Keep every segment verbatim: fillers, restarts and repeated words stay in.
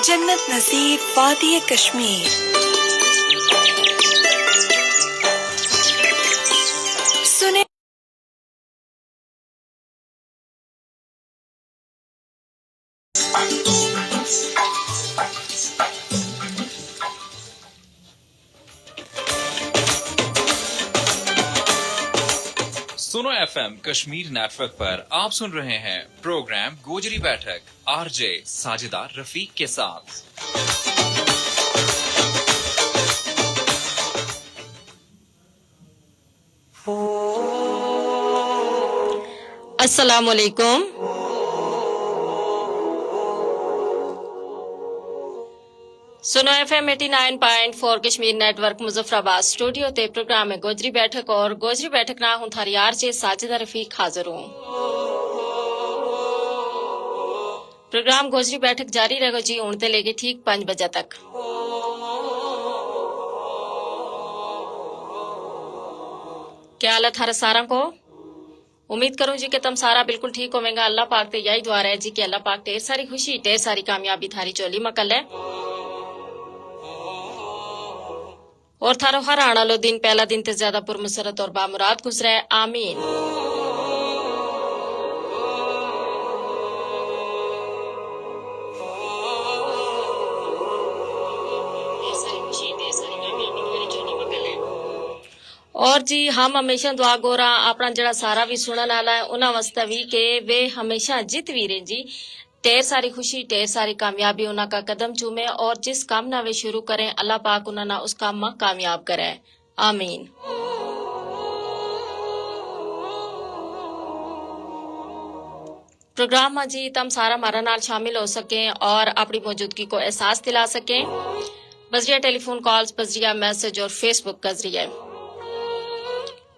جنت نصیب وادی کشمیر۔ سنے۔ سنو ایف ایم کشمیر نیٹ ورک پر آپ سن رہے ہیں پروگرام گوجری بیٹھک، آر جے ساجدہ رفیق کے ساتھ۔ السلام علیکم۔ سنو ایف ایم ایٹی نائن پوائنٹ فور کشمیر نیٹ ورک مظفرآباد سٹوڈیو تے پروگرام ہے گوجری بیٹھک، اور گوجری بیٹھک نا ہوں تھاری آر جے ساجدہ رفیق حاضر ہوں۔ پروگرام گوجری بیٹھک جاری رہے گو جی، ہن تے لے کے ٹھیک پنج بجے تک۔ کیا حال ہے تھارا ساراں کو؟ امید کروں جی کہ تم سارا بالکل ٹھیک ہوویں گا۔ اللہ پاک تے یہی دعا رہے جی کہ اللہ پاک ڈھیر ساری خوشی، ڈھیر ساری کامیابی تھاری چولی ما کلے۔ اور تھارو ہر آنے والو دن پہلا دن تے زیادہ پر مسرت اور بامراد گزرے۔ آمین۔ اور جی ہم ہمیشہ دعا گوراں اپنا جڑا سارا وی سنن آلا ہے انہاں واسطے وی کہ ویہ ہمیشہ جت وی رہیں جی، ڈھیر ساری خوشی، ڈھیر ساری کامیابی انہاں کا قدم چومے، اور جس کم نا ویہ شروع کریں اللہ پاک انہاں نا اس کم ما کامیاب کرے۔ آمین۔ پروگرام ما جی تم سارا مارا نال شامل ہو سکیں اور اپنی موجودگی کو احساس دلا سکیں۔ بذریعہ ٹیلی فون کالز، بذریعہ میسج اور فیس بک کا ذریعے۔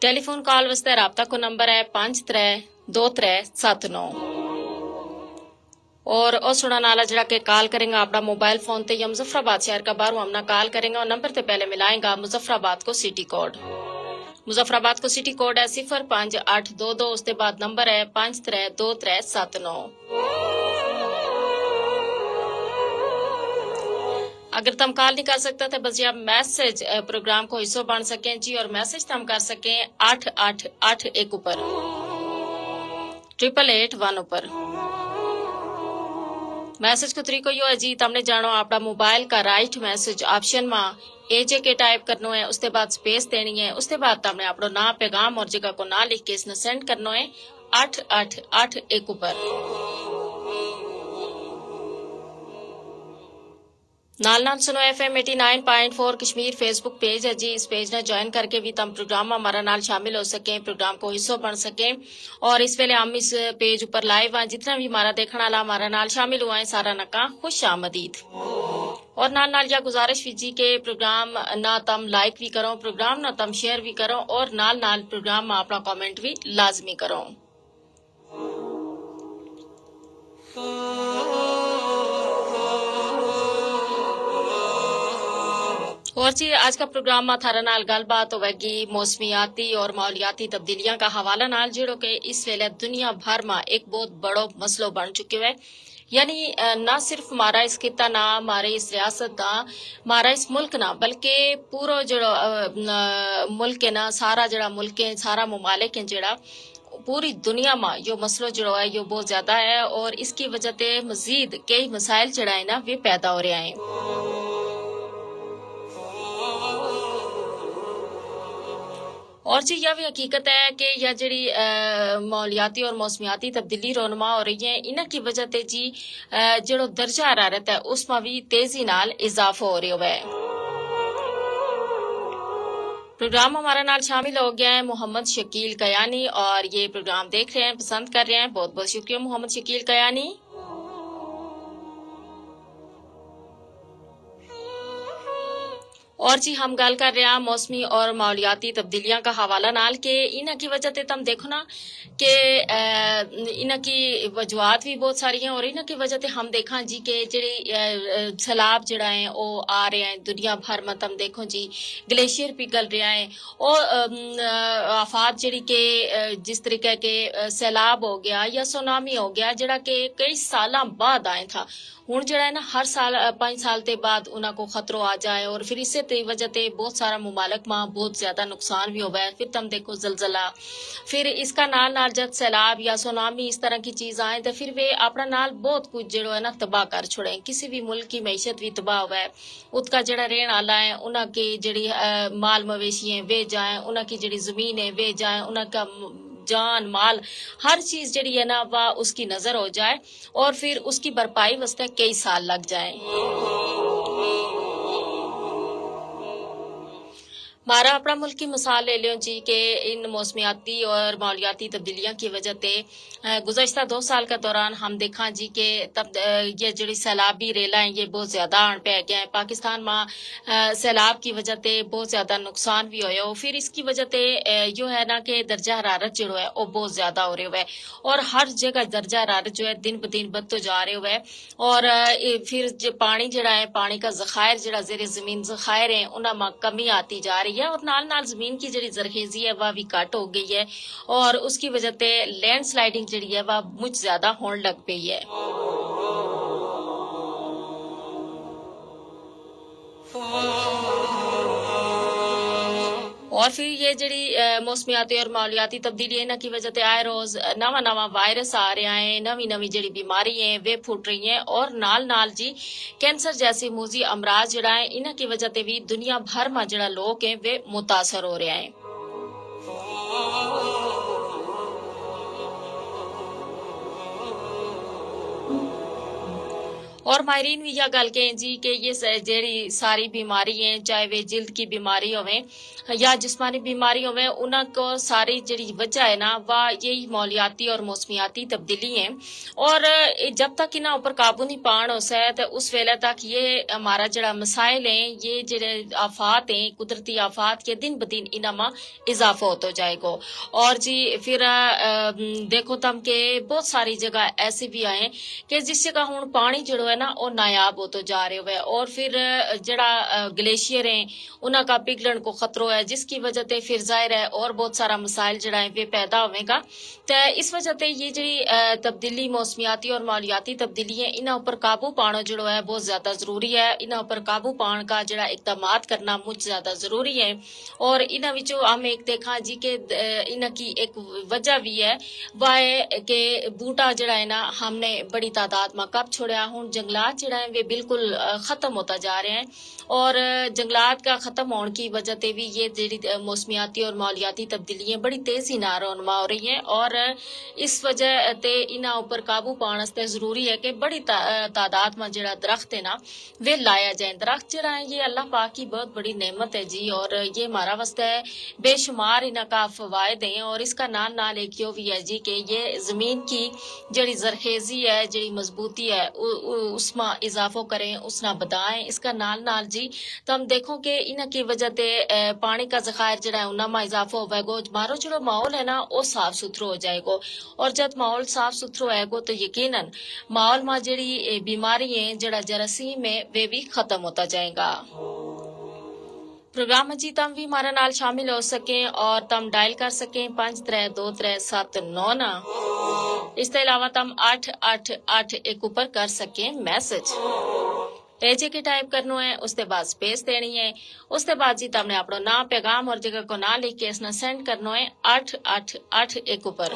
ٹیلی فون کال واسطے رابطہ کو نمبر ہے پانچ ترے دو ترے ست نو۔ اور او سنن آلا جڑا کہ کال کریں گا اپنا موبائل فون تے یا مظفرآباد شہر کا باہروں ہم نا کال کریں گا، نمبر تے پہلے ملائیں گا مظفرآباد کو سٹی کوڈ۔ مظفرآباد کو سٹی کوڈ ہے صفر پانچ آٹھ دو دو، اس تے بعد نمبر ہے پانچ ترے دو ترے ست نو۔ اگر تم کال نہیں کر سکتا تے بس یا میسج پروگرام کو حصو بن سکیں جی، اور میسج تم کر سکیں آٹھ آٹھ آٹھ ایک اپر، ٹرپل ایٹ ون اپر۔ میسج کو طریقو یوہ ہے جی، تم نے جانو اپنا موبائل کا رائٹ میسج آپشن ما اے جے کے ٹائپ کرنو ہے، اس تے بعد سپیس دینی ہے، اس تے بعد تم نے اپنو ناں، پیغام اور جگہ کو ناں لکھ کے اس نا سینڈ کرنو ہے آٹھ آٹھ آٹھ ایک اپر۔ نال نال سنو ایف ایم ایٹی نائن پوائنٹ فور کشمیر فیس بک پیج ہے جی، اس پیج نا جوائن کر کے وی تم پروگرام ما مارا نال شامل ہو سکیں، پروگرام کو حصو بن سکیں۔ اور اس ویلے ہم اس پیج اپر لائیو آں، جتنا وی مارا دیکھن آلا مارا نال شامل ہوا ہیں سارا نا کا خوش آمدید۔ اور نال نال یا گزارش وی جی کہ پروگرام نا تم لائک وی کرو، پروگرام نا تم شیئر وی کرو، اور نال نال پروگرام ما اپنا کمنٹ وی لازمی کرو۔ اور جی آج کا پروگرام ما تھارا نال گل بات ہووے گی موسمیاتی اور ماحولیاتی تبدیلیاں کا حوالہ نال، جیڑو کہ اس ویلے دنیا بھر ما ایک بہت بڑو مسئلو بن چکیو ہے۔ یعنی نہ صرف مارا اس خطہ نا، مارے اس ریاست نا، مارا اس ملک نا، بلکہ پورو جیڑو ملک ہے نا، سارا جیڑا ملک ہے، سارا ممالک ہے جیڑا، پوری دنیا ما یوہ مسئلو جیڑو ہے یوہ بہت زیادہ ہے، اور اس کی وجہ تے مزید کئی مسائل جیڑا ہے نا ویہ پیدا ہو رہیا ہیں۔ اور جی یا وی حقیقت ہے کہ یا جیڑی ماحولیاتی اور موسمیاتی تبدیلی رونما ہو رہی ہیں، انہاں کی وجہ تے جی جیڑو درجہ حرارت ہے اس ما وی تیزی نال اضافو ہو رہیو ہے۔ پروگرام ہمارا نال شامل ہو گیا ہے محمد شکیل کیانی، اور یہ پروگرام دیکھ رہے ہیں، پسند کر رہے ہیں، بہت بہت شکریہ محمد شکیل کیانی۔ اور جی ہم گل کر رہے ہیں موسمی اور ماحولیاتی تبدیلیاں کا حوالہ نال کہ انہاں کی وجہ تے تم دیکھو نا کہ انہاں کی وجوہات بھی بہت ساری ہیں اور انہاں کی وجہ تے ہم دیکھاں جی کہ جڑی سیلاب جڑا ہیں وہ آ رہے ہیں دنیا بھر میں۔ تم دیکھو جی گلیشیئر پگھل رہا ہیں اور آفات جڑی کہ جس طریقے کے سیلاب ہو گیا یا سونامی ہو گیا جڑا کہ کئی سالاں بعد آئے تھا، ہن جڑا ہے نا ہر سال پنج سال تے بعد انہاں کو خطرو آ جائے اور پھر اسے تے وجہ تے بہت سارا ممالک ما بہت زیادہ نقصان بھی ہوا ہے۔ پھر تم دیکھو زلزلہ، پھر اس کا نال نال جد سیلاب یا سونامی اس طرح کی چیز آئیں تے پھر ویہ اپنا نال بہت کچھ جڑو ہے نا تباہ کر چھوڑیں۔ کسی بھی ملک کی معیشت بھی تباہ ہوا ہے، ات کا جڑا رہن آلا ہیں انہاں کے جڑی مال مویشی ہیں ویہ جائیں، انہاں کی جڑی زمین ہیں ویہ جائیں، انہاں کا جان مال ہر چیز جڑی ہے نا وہ اس کی نظر ہو جائے اور پھر اس کی بھرپائی واسطے کئی سال لگ جائیں۔ مارا اپنا ملک کی مثال لے لیوں جی کہ ان موسمیاتی اور ماحولیاتی تبدیلیاں کی وجہ تے گزشتہ دو سال کا دوران ہم دیکھاں جی کہ تب یہ جڑی سیلابی ریلاں ہیں یہ بہت زیادہ آن پہ گیا ہیں پاکستان ما۔ سیلاب کی وجہ تے بہت زیادہ نقصان بھی ہویا ہو پھر اس کی وجہ تے یوہ ہے نا کہ درجہ حرارت جڑو ہے وہ بہت زیادہ ہو رہے ہوئے اور ہر جگہ درجہ حرارت جو ہے دن بدین بدھو جا رہے ہوئے۔ اور پھر پانی جڑا ہے پانی کا ذخائر جڑا زیر زمین ذخائر ہیں انہاں ما کمی آتی جا رہی ہے اور نال نال زمین کی جڑی زرخیزی ہے وہ بھی گھٹ ہو گئی ہے اور اس کی وجہ تے لینڈ سلائیڈنگ جڑی ہے وہ مچ زیادہ ہون لگ پئی ہے۔ اور پھر یہ جڑی موسمیاتی اور ماحولیاتی تبدیلی انہاں کی وجہ تے آئے روز نواں نواں وائرس آ رہیا ہیں، نوی نوی جڑی بیماری ہیں ویہ پھٹ رہی ہیں اور نال نال جی کینسر جیسی موزی امراض جڑا ہیں انہاں کی وجہ تے بھی دنیا بھر ما جڑا لوک ہیں ویہ متاثر ہو رہیا ہیں۔ اور ماہرین وی یا گل کہیں جی کہ یہ جیڑی ساری بیماری ہیں چاہے ویہ جلد کی بیماری ہوویں یا جسمانی بیماری ہوویں انہاں کو ساری جیڑی وجہ ہے نا واہ یہی ماحولیاتی اور موسمیاتی تبدیلی ہیں۔ اور جب تک انہاں اپر قابو نہیں پان ہو سکے تو اس ویلے تک یہ ہمارا جیڑا مسائل ہیں یہ جیڑے آفات ہیں قدرتی آفات کے دن بدن انہاں ما اضافو ہوتو جائے گو۔ اور جی پھر دیکھو تم کہ بہت ساری جگہ ایسی بھی آئیں کہ جس جگہ ہن پانی جیڑو ہے نا وہ نایاب ہوتو جا رہے ہوئے اور پھر جیڑا گلیشیئر ہیں انہاں کا پگھلن کو خطرو ہے جس کی وجہ تے پھر ظاہر ہے اور بہت سارا مسائل جیڑا ہیں ویہ پیدا ہوویں گا۔ تے اس وجہ تے یہ جیڑی تبدیلی موسمیاتی اور ماحولیاتی تبدیلی ہیں انہاں اپر قابو پانو جیڑو ہے بہت زیادہ ضروری ہے انہاں اپر قابو پان کا جیڑا اقدامات کرنا مچ زیادہ ضروری ہے۔ اور انہاں وچوں ہم ایک دیکھاں جی کہ انہاں کی ایک وجہ وی ہے واہ ہے کہ بوٹا جیڑا ہے نا ہم نے بڑی تعداد ما کپ چھوڑیا ہن جنگلات جیڑا ہیں ویہ بالکل ختم ہوتا جا رہے ہیں۔ اور جنگلات کا ختم ہون کی وجہ تے وی یہ جیڑی موسمیاتی اور ماحولیاتی تبدیلی ہیں بڑی تیزی نال رونما ہو رہی ہیں اور اس وجہ تے انہاں اپر قابو پان واسطے ضروری ہے کہ بڑی تعداد ما جیڑا درخت ہے نا ویہ لایا جائیں درخت جیڑا ہیں یہ اللہ پاک کی بہت بڑی نعمت ہے جی اور یہ ہمارا واسطے بے شمار انہاں کا فوائد ہیں اور اس کا نال نال ایک یوہ وی ہے جی کہ یہ زمین کی جیڑی زرخیزی ہے جیڑی مضبوطی ہے اس ما اضافو کریں اس نا بدھائیں اس کا نال نال جی تم دیکھو کہ انہاں کی وجہ تے پانی کا ذخائر جیڑا ہے انہاں ما اضافو ہووے گو مارو جیڑو ماحول ہے نا وہ صاف ستھرو ہو جائے گو۔ اور جد ماحول صاف ستھرو ہوئے گو تو یقینا ماحول ما جیڑی بیماری ہیں جیڑا جراثیم ہیں ویہ وی ختم ہوتا جائیں گا۔ پروگرام جی تم وی ہمارا نال شامل ہو سکیں اور تم ڈائل کر سکیں پنج ترے دو ترے ست نو نا۔ اس تے علاوہ تم اٹھ اٹھ اٹھ ایک اپر کر سکیں میسج۔ ایجے کے ٹائپ کرنو ہے اس تے بعد سپیس دینی ہے۔ اس تے بعد جی تم نے اپنو ناں پیغام اور جگہ کو ناں لکھ کے اس نا سینڈ کرنو ہے اٹھ اٹھ اٹھ ایک اپر۔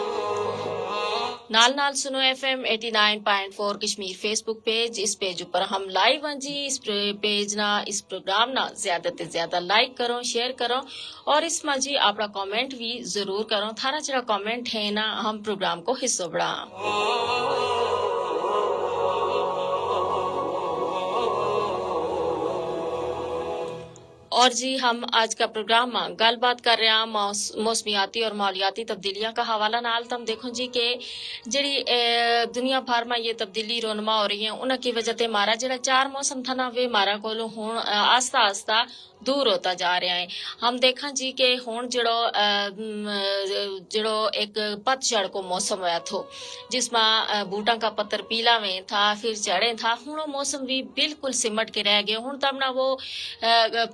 نال نال سنو ایف ایم ایٹی نائن پوائنٹ فور کشمیر فیس بک پیج اس پیج اپر ہم لائیو ہیں جی اس پیج نا اس پروگرام نا زیادہ تے زیادہ لائک کرو شیئر کرو۔ اور اس ما جی اپنا کمنٹ وی ضرور کرو تھارا جیڑا کمنٹ ہے نا ہم پروگرام کو حصو بڑھاں۔ اور جی ہم آج کا پروگرام ما گل بات کر رہے ہیں موسمیاتی اور ماحولیاتی تبدیلیاں کا حوالہ نال تم دیکھو جی کہ جیڑی دنیا بھر ما یہ تبدیلی رونما ہو رہی ہیں انہاں کی وجہ تے مارا جیڑا چار موسم تھا نا ویہ مارا کولوں ہن آہستہ آہستہ دور ہوتا جا رہیا ہے۔ ہم دیکھاں جی کہ ہن جیڑو جیڑو ایک پت جھڑ کو موسم ہویا تھو، جس ما بوٹاں کا پتر پیلا ویں تھا، پھر جھڑیں تھا۔ ہن وہ موسم بھی بالکل سمٹ کے رہ گیو۔ ہن تم نا وہ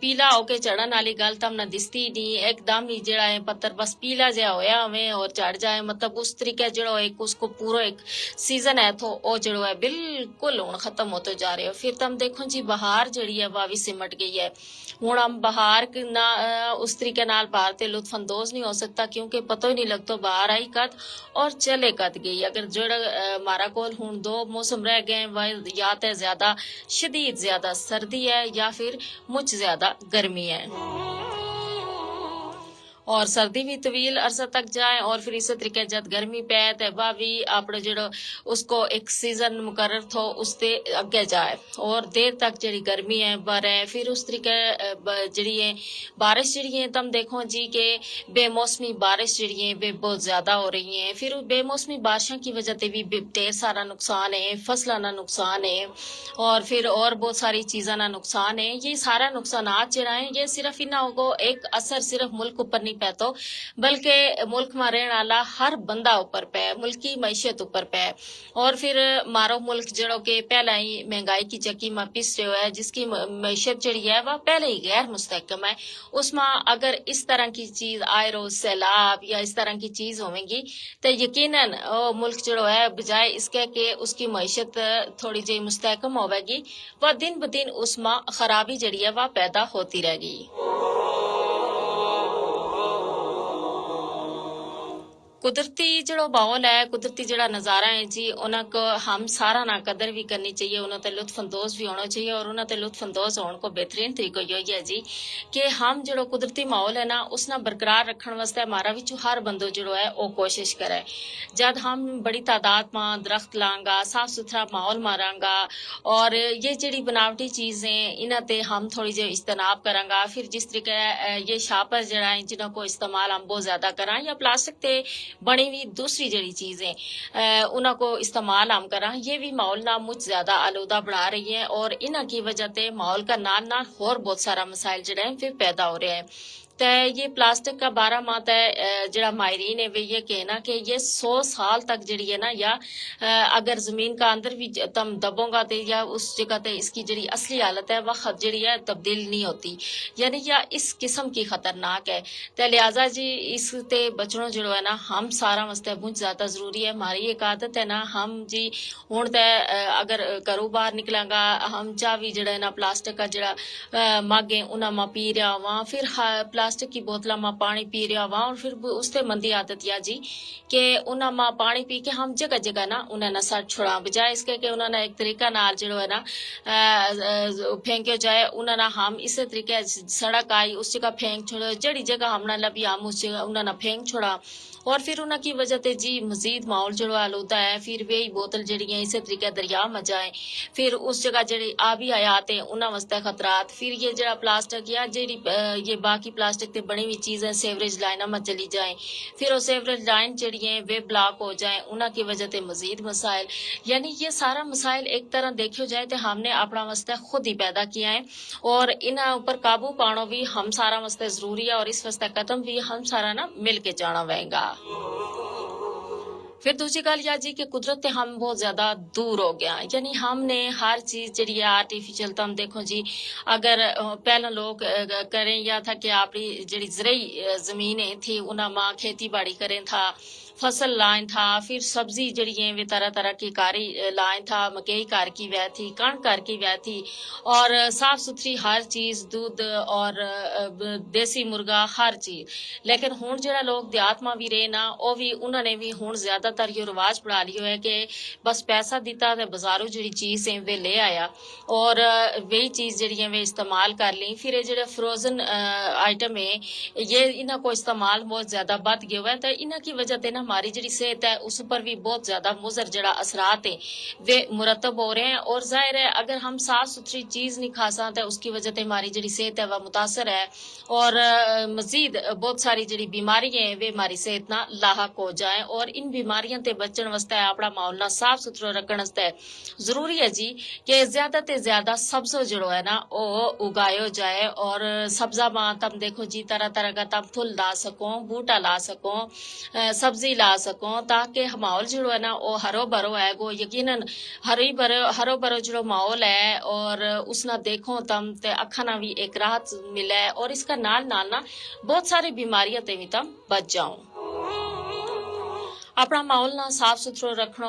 پیلا ہو کے جھڑن والی گل تم نا دستی نہیں۔ ایک دم ہی جیڑا ہے پتر بس پیلا جیا ہویا ہویں اور جھڑ جائے، مطلب اس طریقے جیڑو ایک اس کو پورو ایک سیزن ہے تھو او جیڑو ہے بالکل ہن ختم ہوتو جا رہیو۔ پھر تم دیکھو جی بہار جیڑی ہے وہ بھی سمٹ گئی ہے۔ ہن ہم بہار نہ اس طریقے نال بہار تے لطف اندوز نہیں ہو سکتا، کیونکہ پتو ہی نہیں لگتو بہار آئی کد اور چلے کد گئی۔ اگر جیڑا مارا کول ہن دو موسم رہ گئے، یا تے زیادہ شدید زیادہ سردی ہے یا پھر مچ زیادہ گرمی ہے۔ اور سردی بھی طویل عرصہ تک جائے اور پھر اسے طریقے جد گرمی پے تے وہ بھی اپنے جیڑو اس کو ایک سیزن مقرر تھو اس تے اگے جائے اور دیر تک جیڑی گرمی ہے وہ رہے۔ پھر اس طریقے جیڑی ہے بارش جیڑی ہے تم دیکھو جی کہ بے موسمی بارش جیڑی ہے وہ بہت زیادہ ہو رہی ہے۔ پھر بے موسمی بارشاں کی وجہ تے بھی ڈھیر سارا نقصان ہے، فصلاں نا نقصان ہے اور پھر اور بہت ساری چیزاں نا نقصان ہے۔ یہ سارا نقصانات جیڑا ہیں یہ صرف انہاں کو ایک اثر صرف ملک اپر نہیں پیتو، بلکہ ملک ما رہن والا ہر بندہ اپر پے، ملکی معیشت اپر پے۔ اور پھر مارو ملک جیڑو کہ پہلا ہی مہنگائی کی چکی ما پس رہیو ہے، جس کی معیشت جیڑی ہے وہ پہلے ہی غیر مستحکم ہے، اس ما اگر اس طرح کی چیز آئے رو سیلاب یا اس طرح کی چیز ہوویں گی تو یقینا ملک جیڑو ہے بجائے اس کے کہ اس کی معیشت تھوڑی جی مستحکم ہووے گی، وہ دن بدن اس ما خرابی جیڑی ہے وہ پیدا ہوتی رہ گئی۔ قدرتی جیڑو ماحول ہے، قدرتی جیڑا نظارہ ہیں جی، انہاں کو ہم سارا نا قدر بھی کرنی چاہیے، انہاں تے لطف اندوز بھی ہونو چاہیے اور انہاں تے لطف اندوز ہون کو بہترین طریقو یوہی ہے جی کہ ہم جیڑو قدرتی ماحول ہے نا اس نا برقرار رکھن واسطے ہمارا وچوں ہر بندو جیڑو ہے او کوشش کرے۔ جد ہم بڑی تعداد ما درخت لانگا، صاف ستھرا ماحول ما رہانگا اور یہ جیڑی بناوٹی چیز ہیں انہاں تے ہم تھوڑی جیڑی اجتناب کرانگا۔ پھر جس طریقے یہ شاپر جیڑا ہیں جنہاں کو استعمال ہم بہت زیادہ کراں یا پلاسٹک تے بنی ہوئی دوسری جیڑی چیز ہیں انہاں کو استعمال ہم کراں، یہ بھی ماحول نا مچ زیادہ آلودہ بنا رہی ہیں اور انہاں کی وجہ تے ماحول کا نال نال ہور بہت سارا مسائل جیڑے ہیں پھر پیدا ہو رہے ہیں۔ تے یہ پلاسٹک کا بارہ ما تے جیڑا ماہرین ہے وہ یہ کہنا کہ یہ سو سال تک جیڑی ہے نا یا اگر زمین کا اندر بھی تم دبو گا تے یا اس جگہ تے اس کی جیڑی اصلی حالت ہے وہ خود جیڑی ہے تبدیل نہیں ہوتی، یعنی یا اس قسم کی خطرناک ہے۔ تے لہذا جی اس تے بچنو جیڑو ہے نا ہم سارا واسطے بہت زیادہ ضروری ہے۔ ہماری ایک عادت ہے نا ہم جی ہن تے اگر گھرو باہر نکلاں گا ہم چاہ وی جیڑا ہے نا پلاسٹک کا جیڑا مگ ہیں انہاں ما پی رہیا ہواں، پھر پلاسٹک کی بوتلاں ما پانی پی رہیا ہواں اور پھر اس تے مندی عادت یا جی کہ انہاں ما پانی پی کے ہم جگہ جگہ نا انہاں نا سٹ چھڑاں، بجائے اس کے کہ انہاں نا ایک طریقہ نال جیڑو ہے نا پھینکیو جائے، انہاں نا ہم اسے طریقے سڑک آئی اس جگہ پھینک چھڑو، جیڑی جگہ ہم نا لبھی ہم اس جگہ انہاں نا پھینک چھڑاں۔ اور پھر انہاں کی وجہ تے جی مزید ماحول جیڑو آلودہ ہے، پھر وہی بوتل جیڑی ہیں اسے طریقے دریا ما جائیں، پھر اس جگہ جیڑی آبی حیات ہیں انہاں واسطے خطرات۔ پھر یہ جیڑا پلاسٹک یا جیڑی یہ باقی پلاسٹک تے بنی ہوئی چیز ہیں سیوریج لائناں ما چلی جائیں، پھر وہ سیوریج لائن جیڑی ہیں وہ بلاک ہو جائیں، انہاں کی وجہ تے مزید مسائل۔ یعنی یہ سارا مسائل ایک طرح دیکھیو جائے تے ہم نے اپنا واسطے خود ہی پیدا کیا ہیں۔ اور انہاں اپر قابو پانو بھی ہم ساراں واسطے ضروری ہے اور اس واسطے قدم بھی ہم ساراں نا مل کے جانا وینگا۔ پھر دوسری گل یا جی کہ قدرت تے ہم بہت زیادہ دور ہو گیا، یعنی ہم نے ہر چیز جیڑی ہے آرٹیفیشل تم دیکھو جی، اگر پہلا لوگ کریں یا تھا کہ اپنی جیڑی زرعی زمین تھی انہاں ما کھیتی باڑی کریں تھا، فصل لائیں تھا، پھر سبزی جیڑی ہیں وہ طرح طرح کی کاری لائیں تھا، مکئی کار کی ویہ تھی، کن کار کی ویہ تھی، اور صاف ستھری ہر چیز، دودھ اور دیسی مرغا ہر چیز۔ لیکن ہن جیڑا لوگ دیہات ما بھی رہے نا او بھی انہاں نے بھی ہن زیادہ تر یوہ رواج بنا لیو ہے کہ بس پیسا دیتا تے بازارو جیڑی چیز ہیں وہ لے آیا، اور وہی چیز جیڑی ہیں وہ استعمال کر لیں۔ پھر یہ جیڑا فروزن آئٹم ہیں یہ انہاں کو استعمال بہت زیادہ بد گیو ہے تے انہاں کی وجہ تے نا ہماری جیڑی صحت ہے اس اپر وی بہت زیادہ مضر جیڑا اثرات ہیں ویہ مرتب ہو رہے ہیں اور ظاہر ہے اگر ہم صاف ستھری چیز نہیں کھاساں تے اس کی وجہ تے ہماری جیڑی صحت ہے وہ متاثر ہے۔ اور مزید بہت ساری جیڑی بیماری ہیں ویہ ہماری صحت نا لاحق ہو جائیں اور ان بیماریاں تے بچن واسطے اپنا ماحول نا صاف ستھرو رکھن واسطے ضروری ہے جی کہ زیادہ تے زیادہ سبزو جیڑو ہے نا او اگایو جائے اور سبزا ما تم دیکھو جی طرح طرح کا تم پھل لا سکو، بوٹا لا سکو، سبزی لا سکو تاکہ ماحول جیڑو ہے نا او ہرو بھرو ہے گو یقینا ہرو بھرو جیڑو ماحول ہے اور اس نا دیکھو تم تے اکھاں نا وی ایک راحت ملے اور اس کا نال نال نا بہت ساری بیماریاں تے وی تم بچ جاؤ۔ اپنا ماحول نا صاف ستھرو رکھنو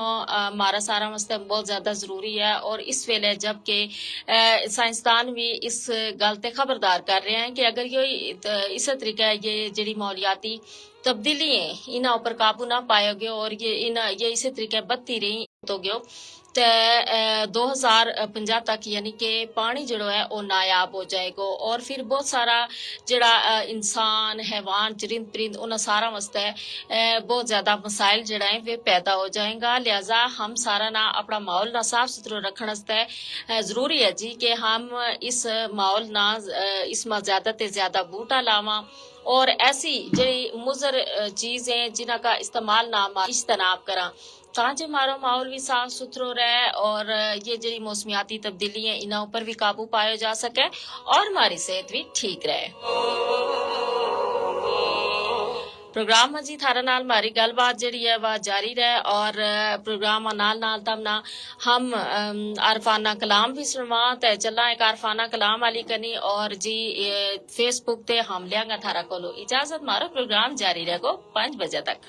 مارا ساراں واسطے بہت زیادہ ضروری ہے اور اس ویلے جب کہ سائنسدان وی اس گل تے خبردار کر رہے ہیں کہ اگر یوہی اسے طریقے یہ جیڑی ماحولیاتی تبدیلی ہیں انہاں اپر قابو نہ پایو گیو اور یہ اسے طریقے بدتی رہی تو گیو تے دو ہزار پنجاہ تک یعنی کہ پانی جیڑو ہے او نایاب ہو جائے گو اور فیر بہت سارا جیڑا انسان حیوان چرند پرند انہاں ساراں واسطے بہت زیادہ مسائل جیڑا ہیں ویہ پیدا ہو جائیں گا لہذا ہم ساراں نا اپنا ماحول نا صاف ستھرو رکھن واسطے ضروری ہے جی کہ ہم اس ماحول نا اس ما زیادہ تے زیادہ بوٹا لاواں اور ایسی جیڑی مضر چیز ہیں جنہاں کا استعمال نہ ہم اجتناب کراں تاں جے مارو ماحول وی صاف ستھرو رہے اور یہ جیڑی موسمیاتی تبدیلی ہیں انہاں اپر وی قابو پایو جا سکے اور ماری صحت وی ٹھیک رہے۔ پروگرام ما جی تھارا نال ماری گل بات جیڑی ہے واہ جاری رہے اور پروگرام ما نال نال تم نا ہم عارفانہ کلام وی سنواں تے چلاں ایک عارفانہ کلام آلی کنی اور جی فیس بک تے ہم لیاں گا تھارا کولو اجازت مارو پروگرام جاری رہے گو پنج بجے تک۔